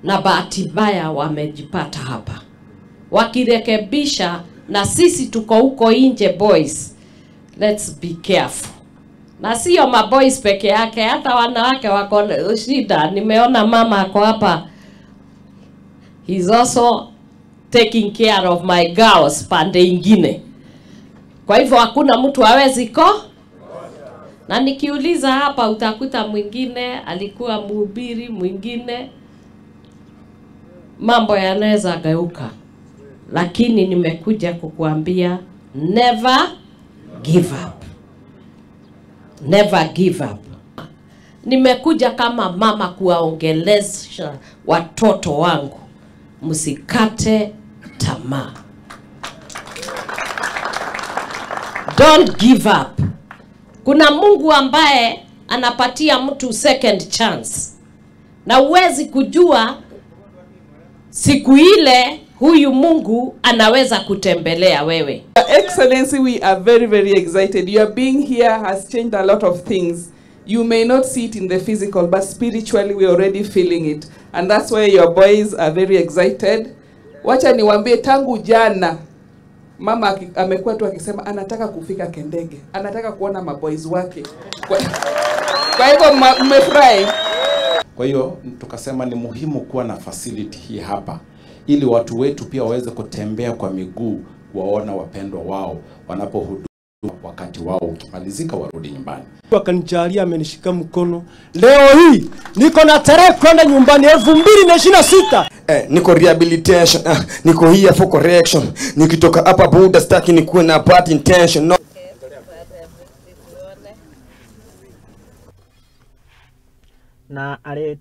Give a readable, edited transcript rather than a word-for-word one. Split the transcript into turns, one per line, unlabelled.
na bahati mbaya wamejipata hapa. Wakirekebisha, na sisi tuko huko nje boys, let's be careful. Na sio maboys peke yake, hata wanawake wako shida. Nimeona mama ako hapa, he's also taking care of my girls pande ingine. Kwa hivyo hakuna mtu hawezi ko. Na nikiuliza hapa utakuta mwingine alikuwa mhubiri, mwingine mambo yanaweza geuka. Lakini nimekuja kukuambia never give up. Never give up. Nimekuja kama mama kuwaongelesha watoto wangu, msikate tamaa. Don't give up. Kuna Mungu ambaye anapatia mtu second chance. Na huwezi kujua siku ile huyu Mungu anaweza kutembelea wewe.
Your Excellency, we are very, very excited. Your being here has changed a lot of things. You may not see it in the physical, but spiritually we're already feeling it. And that's why your boys are very excited. Wacha niwaambie, tangu jana mama amekuwa tu akisema anataka kufika Kendege, anataka kuona maboys wake. Kwa hivyo mmefurahi.
Kwa hiyo tukasema ni muhimu kuwa na facility hii hapa ili watu wetu pia waweze kutembea kwa miguu, waona wapendwa wao wanapohudumu, wakati wao ukimalizika warudi nyumbani.
Akanijalia, amenishika mkono. Leo hii niko na tarehe kwenda nyumbani 2026.
Niko rehabilitation, niko here for correction. Nikitoka hapa Buda staki nikuwe na bad intention. No.
Na areta.